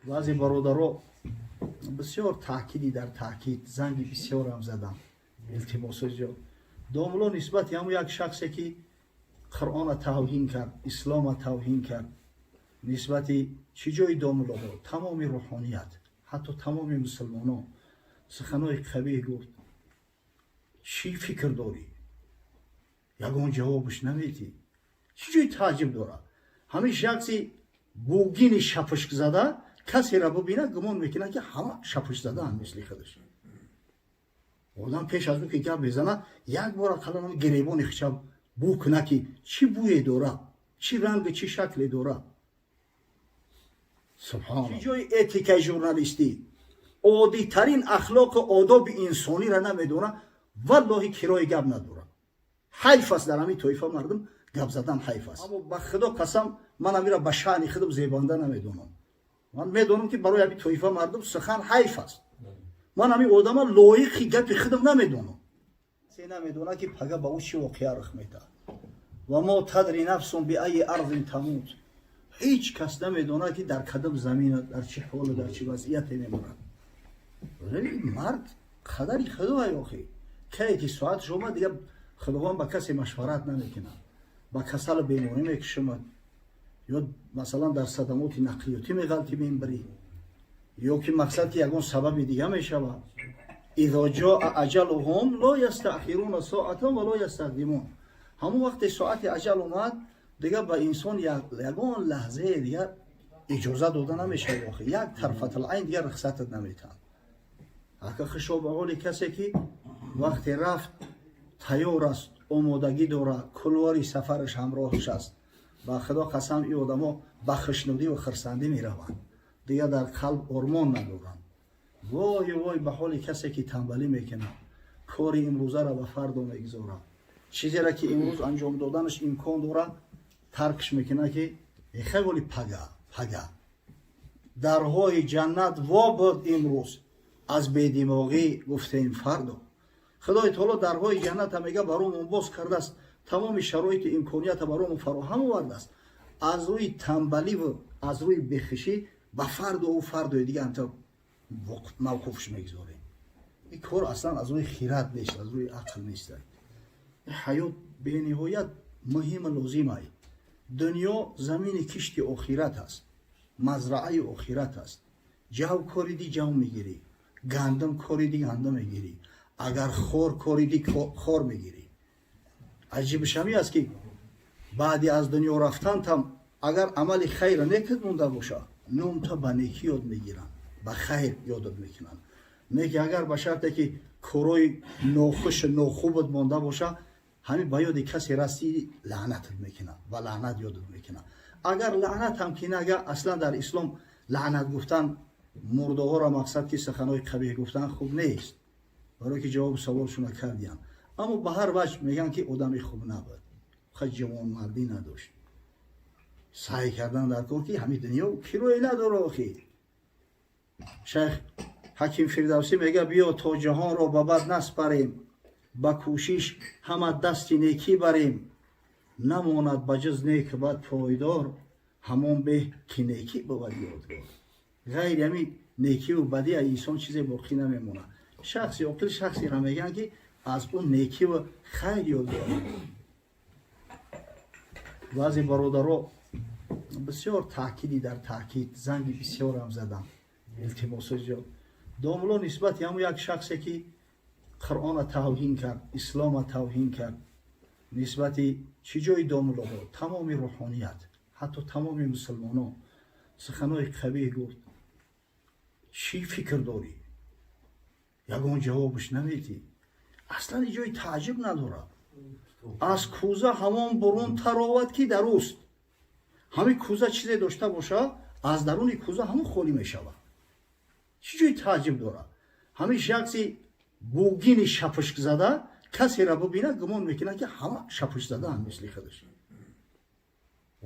Баъзе бародаро бисёр таъкиди дар таъкид, занги бисёрам задам, илтимосо зиёд. Домуло нисбати ҳамун як шахсе, ки Қуръона тавҳин кард, ислома тавҳин кард, нисбати чӣ ҷои домулоҳо, тамоми рӯҳоният, ҳатто тамоми мусулмонон суханои қабеҳ гуфт, чӣ фикр дорӣ? Ягон ҷавобаш наметӣ. Чӣ ҷои тааҷҷуб дорад? Ҳамин шахси бугини шапушкзада касеро бубинад, гумон мекунад, ки ҳама шапушкзадаанд мисли худаш. Одам пеш аз ӯ ки гап мезанад, як бор ақаллан гиребони хича бӯ кунад, ки чӣ бӯе дорад, чӣ рангу чӣ шакле дорад. Субҳон, чӣ ҷои этикаи журналистӣ, оддитарин ахлоқу одоби инсониро намедонад. Валлоҳи, кирои гап надорад. Ҳайф аст, дар ҳамин тоифа мардум гап задан ҳайф аст. Аммо ба Худо қасам, ман амира ба шаъни худам зебанда намедонам. Ман медонам, ки барои ҳамин тоифа мардум сухан ҳайф аст. Ман ҳамин одама лоиқи гапи худам намедонам. Се намедонад, ки пага ба ӯ чӣ воқеа рух медиҳад. وما تدري نفس بأي أرض تموت. Ҳеҷ кас намедонад, ки дар кадом замина, дар чӣ ҳолу дар чӣ вазъияте мемонад. Мард қадари Худоай охи. Кае ки соатш омад, дига Худованд ба касе машварат намекунад. Ба касалу беморӣ мекушамад ё масалан дар садамоти нақлиётӣ меғалти, мембирӣ, ё ки мақсад ки ягон сабаби дига мешавад. إذا جاء أجلهم لا يستأخرون ساعة ولا يستقدمون. Ҳамон вақте соати аҷал омад, дига ба инсон ягон лаҳзае дигар иҷоза дода намешавад. Охи, як тарфатал-айн дигар рухсатат наметаҳад. Ака, хушо ба ҳоли касе, ки вақте рафт, тайёр аст, омодагӣ дорад, кулвори сафараш ҳамроҳаш аст. Ба Худо қасам, ин одамо ба хушнудӣ ва хирсандӣ мераванд, дигар дар қалб ормон надоранд. Вой, вой ба ҳоли касе, ки танбалӣ мекунад, кори имрӯзаро ба фардо мегузорад, чизеро, ки имрӯз анҷом доданаш имкон дорад, таркш мекунад, ки хеле пага пага. Дарҳои ҷаннат во буд имрӯз, аз бедимоғӣ гуфтем фардо. Худои таоло дарҳои ҷанната, мега, баромон боз кардааст, тамоми шароиту имконията баромон фароҳам овардааст. Аз рӯи танбаливу аз рӯи бехишӣ ба фардову фардои дига амта мавқуфш мегузорем. Ин кор аслан аз рӯи хират нест, аз рӯи ақл нест. Ҳаёт бениҳоят муҳиму лозимай. Дунё замини кишти охират аст, мазраъаи охират аст. Ҷав кориди, ҷав мегирӣ, гандум кориди, гандум мегирӣ, агар хор кориди, хор мегирӣ. Аҷибаш ҳамин аст, ки баъди аз дунё рафтантам агар амали хайра некид монда боша, номта ба некӣ ёд мегиранд, ба хайр ёдат мекунанд. Неки агар ба шарте ки корои нохушу нохубат монда боша, ҳамин ба ёди касе расти, лаънатат мекунад, ба лаънат ёдат мекунад. Агар лаънат ҳам ки нага, аслан дар ислом лаънат гуфтан мурдаҳоро, мақсад ки суханҳои қабеҳ гуфтан хуб нест, барое ки ҷавоби саволшуна кардиям. Аммо ба ҳар ваҷ мегӯянд, ки одами хуб набуд, ха, ҷавонмардӣ надошт. Саъй кардан дар кор, ки ҳамин дунё кирое надора охи. Шайх Ҳаким Фирдавсӣ мега: «Биё то ҷаҳонро ба бад наспарем, ба кӯшиш ҳама дасти некӣ барем. Намонад ба ҷуз нек бад пойдор, ҳамон беҳ, ки некӣ бувад ёдгор». Ғайри ҳамин некиву бадӣ инсон чизе боқӣ намемонад. Шахси оқил шахсеро мегӯянд, ки аз ӯ некиву хайр ёдгор. Баъзе бародаро бисёр таъкиди дар таъкид, занги бисёрам задам, илтимосо зиёд. Домуло нисбати ҳамун як шахсе, ки Қуръона тавҳин кард, ислома тавҳин кард, нисбати чӣ ҷои домулоҳо, тамоми рӯҳоният, ҳатто тамоми мусулмонон суханҳои қабеҳ гуфт, чӣ фикр дорӣ? Ягон ҷавобаш наметӣ. Аслан ҷои тааҷҷуб надорад. Аз кӯза ҳамон бурун таровад, ки дар ӯст. Ҳамин кӯза чизе дошта бошад, аз даруни кӯза ҳамон холӣ мешавад. Чӣ ҷои тааҷҷуб дорад? Ҳамин шахси бугини шапушкзада касеро бубинад, гумон мекунад, ки ҳама шапушкзадаанд мисли худаш.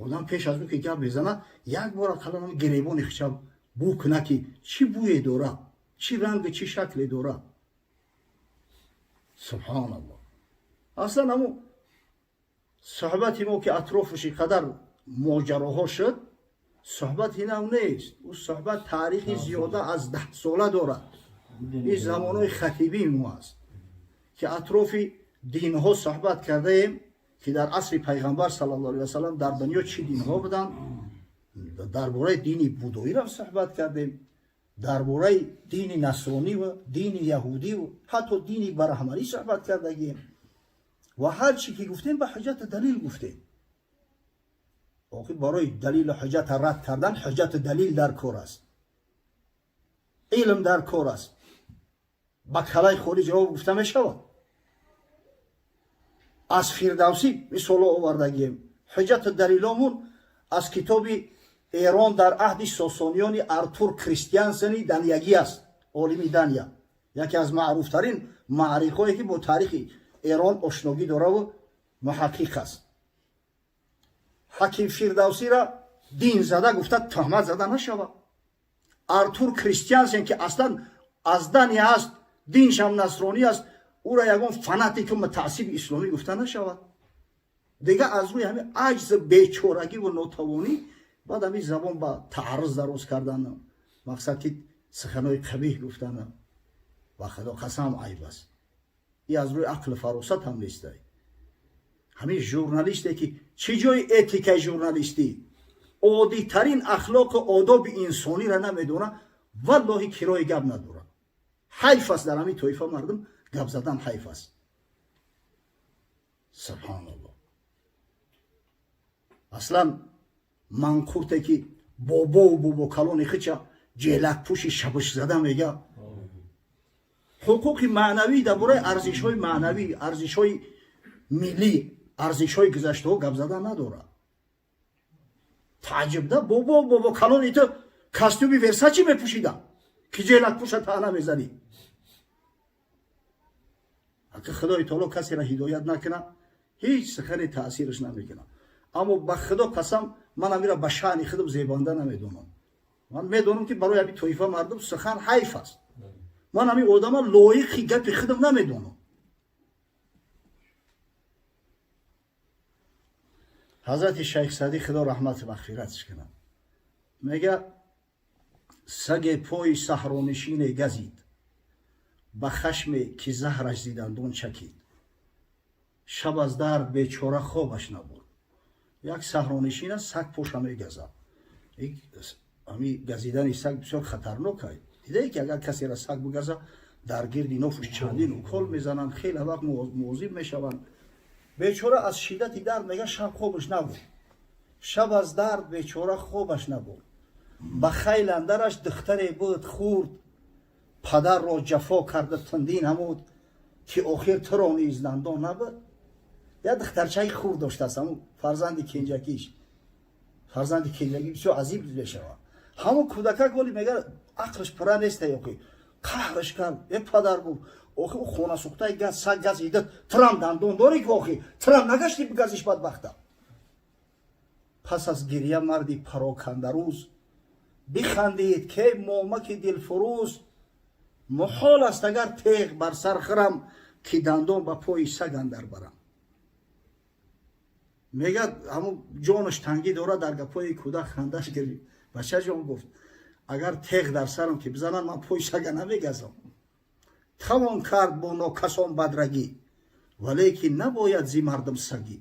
Одам пеш аз ӯ ки гап мезанад, як бор ақаллан гиребони хича бӯ кунад, ки чӣ бӯе дорад, чӣ рангу чӣ шакле дорад. Субҳоналлоҳ. Аслан ҳамун суҳбати мо, ки атрофаш ин қадар моҷароҳо шуд. Суҳбати нав нест, ӯ суҳбат таърихи зиёда аз 10 сола дорад. Ин замонҳои хатибии мо аст, ки атрофи динҳо суҳбат кардаем, ки дар асри Пайғамбар саллаллоҳу алайҳи васалам дар дунё чӣ динҳо буданд. Дар бораи дини будоиро суҳбат кардем, дар бораи дини насронӣ ва дини яҳудиву ҳатто дини бараҳманӣ суҳбат кардагием ва ҳар чӣ ки гуфтем, ба ҳуҷҷату далил гуфтем. Охир барои далилу ҳуҷҷата рад кардан ҳуҷҷату далил дар кор аст, илм дар кор аст. Ба калаи холӣ ҷавоб гуфта мешавад? Аз Фирдавсӣ мисоло овардагием, ҳуҷҷату далиломун аз китоби «Эрон дар аҳди Сосониёни» Артур Кристиансени даниягӣ аст, олими Дания, яке аз маъруфтарин муаррихое, ки бо таърихи Эрон ошногӣ дораву муҳаққиқ аст. Ҳаким Фирдавсира дин зада гуфта туҳмат зада нашавад. Артур Кристиансен, ки аслан аз Дания аст, диншам насронӣ аст, ӯра ягон фанатику мутаассиби исломӣ гуфта нашавад. Дига аз рӯи ҳамин аҷзу бечорагиву нотавонӣ баъд ҳамин забон ба таарруз дароз кардан, мақсад ки суханои қабиҳ гуфтан, ба Худо қасам, айб аст. И аз рӯи ақлу фаросат ҳам нестай. Ҳамин журналисте, ки чӣ ҷои этикаи журналистӣ, оддитарин ахлоқу одоби инсониро намедона, валлоҳи, кирои гап надорад. Ҳайф аст, дар ҳамин тоифа мардум гап задан ҳайф аст. Субҳоналлоҳ. Аслан манқурте, ки бобову бобокалони хича ҷелакпӯши шабишзада мега, ҳуқуқи маънавӣ, дар бораи арзишҳои маънавӣ, арзишҳои миллӣ, арзишҳои гузаштаҳо гап задан надорад. Тааҷҷубда, бобо бобокалони ту костюми Версачи мепӯшида, ки ҷелакпӯша таъна мезанӣ. Ака, Худои таоло касеро ҳидоят накунад, ҳеҷ сухане таъсираш намекунад. Аммо ба Худо қасам, ман амира ба шаъни худам зебанда намедонам. Ман медонам, ки барои ҳамин тоифа мардум сухан ҳайф аст. Ман ҳамин одама лоиқи гапи худам намедонам. Ҳазрати Шайх Саъдӣ, Худо раҳмату мағфиратш кунад, мега: «Саге пои саҳронишине газид, ба хашме ки заҳраш зи дандон чакид, шаб аз дард бечора хобаш набурд». Як саҳронишин аст, саг поша мегазад. Ҳами газидани саг бисёр хатарнок ай. Дидае, ки агар касеро саг бигаза, дар гирди нофуш чандин укол мезананд, хеле вақт муозиб мешаванд. Бечора аз шиддати дард, мега, шаб хобаш набуд. Шаб аз дард бечора хобаш набуд. Ба хайл андараш духтаре буд хурд, падарро ҷафо карда тандин ҳамуд, ки охир туро низ дандон набуд. Як духтарчаи хурд доштааст, ҳамун фарзанди кенҷакиш. Фарзанди кенҷакӣ бисёр азиб мешавад. Ҳамун кӯдакак воли, мега, ақлш пурра неста, ёки қаҳраш кард. Е падар, гуфт, охи ӯ хонасӯхтаи газ саг газида, турам дандон дорӣ, ки охи турам нагашти бигазиш, бадбахта. Пас аз гирья марди парокандарӯз бихандид, ке момаки дилфурӯз, муҳол аст, агар теғ бар сар хӯрам, ки дандон ба пои саг андар барам. Мегӯяд, ҳамун ҷонаш тангӣ дорад, дар гапҳои кӯдак хандаш гирифт. Бачаҷон, гуфт, агар теғ дар сарам ки бизананд, ман пои сага намегазам. Тавон кард бо нокасон бадрагӣ, валекин набояд зи мардум сагӣ.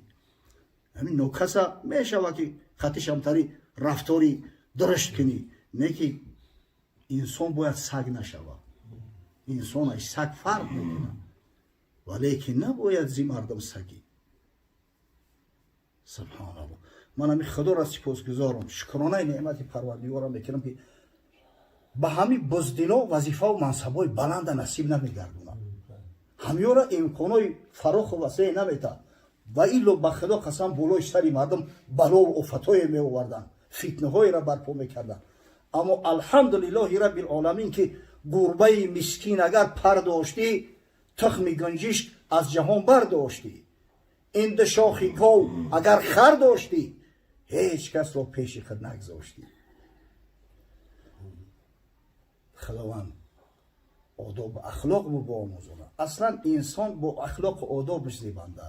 Ҳамин нокаса мешавад, ки хатишамтари рафтори дурушт кунӣ, не ки инсон бояд саг нашавад. Инсон аз саг фарқ мекунад. Валекин набояд зи мардум сагӣ. Субҳоналлоҳ. Ман ҳами Худоро сипосгузорам, шукронаи неъмати Парвардигорам мекунам, ки ба ҳамин буздило вазифаву мансабҳои баланда насиб намегардонад, ҳамёра имконои фароху васеъ наметаҳад. Ва илло, ба Худо қасам, болои сари мардум балову офатҳое меоварданд, фитнаҳоеро барпо мекарданд. Аммо алҳамдулиллоҳи раббил оламин, ки гурбаи мискин агар пар доштӣ, тухми гунҷишк аз ҷаҳон бардоштӣ. Ин ду шохи гов агар хар доштӣ, ҳеҷ касро пеши худ нагзоштӣ. Худованд одобу ахлоқ биомӯзонад. Аслан инсон бо ахлоқу одобаш зебанда.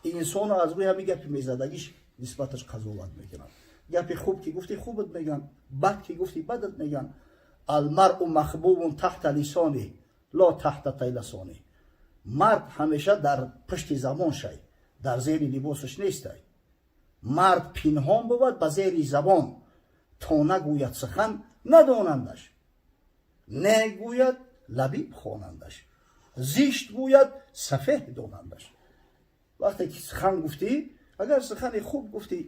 Инсоно аз рӯи ҳамин гапи мезадагиш нисбаташ қазоват мекунад. Гапи хуб ки гуфтӣ, хубат меган, бад ки гуфтӣ, бадат меган. المرء مخبوء تحت لسانه لا تحت طيلسانه. Мард ҳамеша дар пушти забон шай, дар зери либосаш нестай. Мард пинҳон бувад ба зери забон, то нагӯяд сухан надонандаш, не гӯяд лабиб хонандаш, зишт гӯяд сафеҳ донандаш. Вақте ки сухан гуфтӣ, агар сухани хуб гуфтӣ,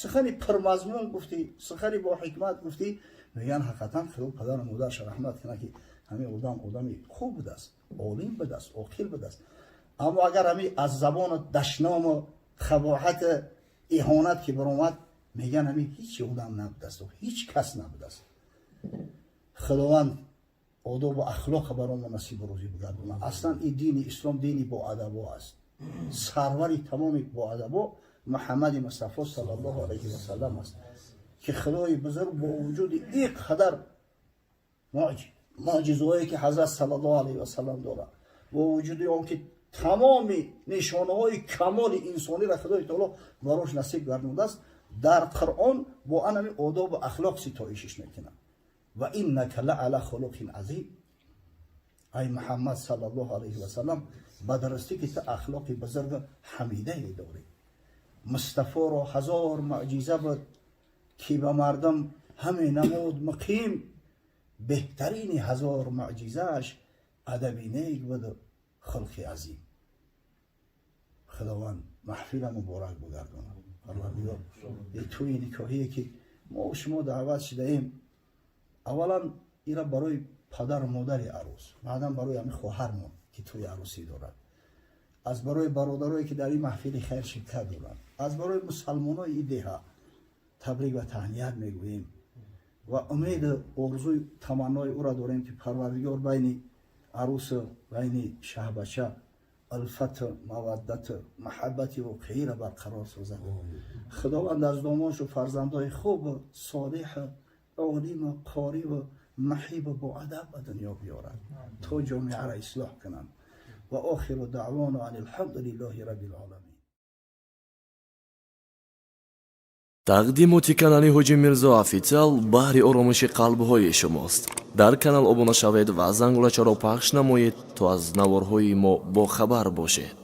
сухани пурмазмун гуфтӣ, сухани бо ҳикмат гуфтӣ, мегӯян ҳақиқатан худо падару модарша раҳмат кунад, ки ҳамин одам одами хуб будааст, олим будааст, оқил будааст. Аммо агар ҳами аз забону дашному хабоҳат, иҳонат ки баромад, мегӯян ҳамин ҳеҷ одам набудааст, ҳеҷ кас набудааст. Худованд одобу ахлоқа баромо насибу рӯзӣ бигардонад. Аслан ин дини ислом дини боадабо аст. Сарвари тамоми боадабо Муҳаммади Мустафо саллаллоҳу алайҳи васалам аст, ки Худои бузург бо вуҷуди ин қадар муъҷизаҳое, ки ҳазрат саллаллоҳу алайҳи васалам дорад, бо вуҷуди он ки тамоми нишонаҳои камоли инсониро Худои таоло барош насиб гардондааст, дар Қуръон бо анами одобу ахлоқ ситоишиш мекунад: وإنك لعلى خلق عظيم. Ай Муҳаммад саллаллоҳу алайҳи васалам, ба дурустӣ ки ту ахлоқи бузург ҳамидае дорӣ. Мустафоро ҳазор муъҷиза буд, ки ба мардум ҳаме намуд муқим. Беҳтарини ҳазор муъҷизааш адаби нек буду хулқи азим. Худованд маҳфила муборак бигардонад. Парвардигор тӯи никоҳие, ки мо шумо даъват шудаем, аввалан ира барои падару модари арӯс, баъдан барои ҳами хоҳармон, ки тӯи арӯсӣ дорад, аз барои бародарое, ки дар ин маҳфили хайр ширкат доранд, аз барои мусалмонои ин деҳа табрик ва таҳният мегӯем ва умеду орзуи таманнои ӯро дорем, ки Парвардигор байни арӯсу байни шаҳбача улфату маваддату маҳаббати воқеиро барқарор созад. Худованд аз домоншу фарзандои хубу солиҳу олиму қориву маҳибу боадаб ба дунё биёрад, то ҷомеаро ислоҳ кунанд. وآخر دعوانا أن الحمد لله رب العالمين. Тақдимоти канали Ҳоҷи Мирзо Офитсиал баҳри оромиши қалбҳои шумост. Дар канал обуна шавед ва зангулачаро пахш намоед, то аз наворҳои мо бохабар бошед.